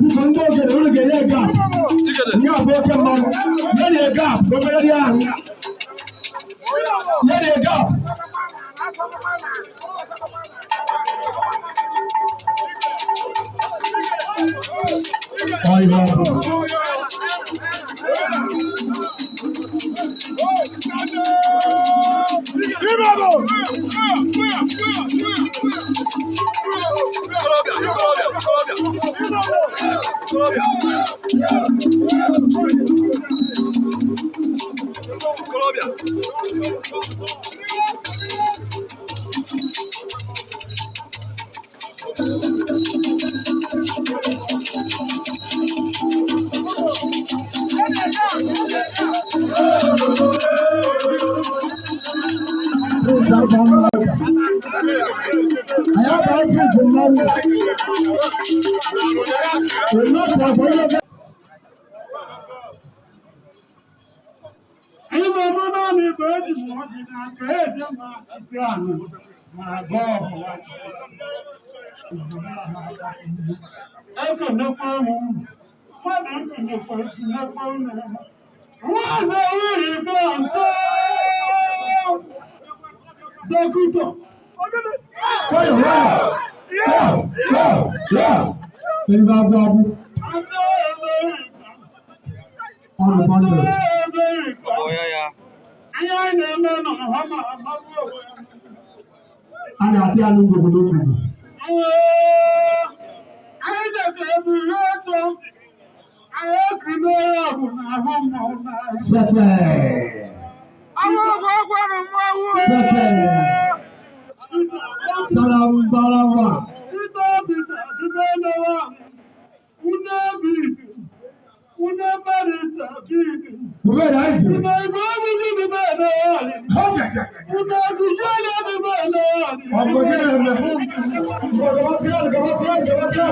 Biko, ndị ogene, unu ga-enye gap. Nke a bụ oke mmanwụ. Nye na gap ka o megharịa ahụ. Nye na gap. Ọ ihe ọ bụ. Prince Abba Mmadụ. Anyị aba Prince mmanwụ. Olee otu agwa ihe. Anyị na-eme naanị bụ eji m ọjị n'aka eje ma ike ahụ ma gaa ọhụwa. Ekenekwa m unu. Mmadụ ekenekwa ekenekwa unu. Nwaanyị wiri bụ nto. Dọkịta. Nwayọ nwayọ. Ya ya ya. Eribe agwụ agwụ. Ọnụ bọndụl. Anyị na-eme na ha ma amagbu onwe ya. A na-atị ya n'ngwugwu n'ngwugwu. Anyị debe ebili ọtọ. Anyị ekele ya bụ n'ahụ mmọnwụ n'ahụ. Sepe. Sepe. Sarambarawa. Peter Peter Peter Une bidi. Une barista bidi. Bube na izi. Une igwe bidi bidi na. Une gujene bidi na. Ọ bụ gịnị na-eme? Gabasịa, gabasịa, gabasịa.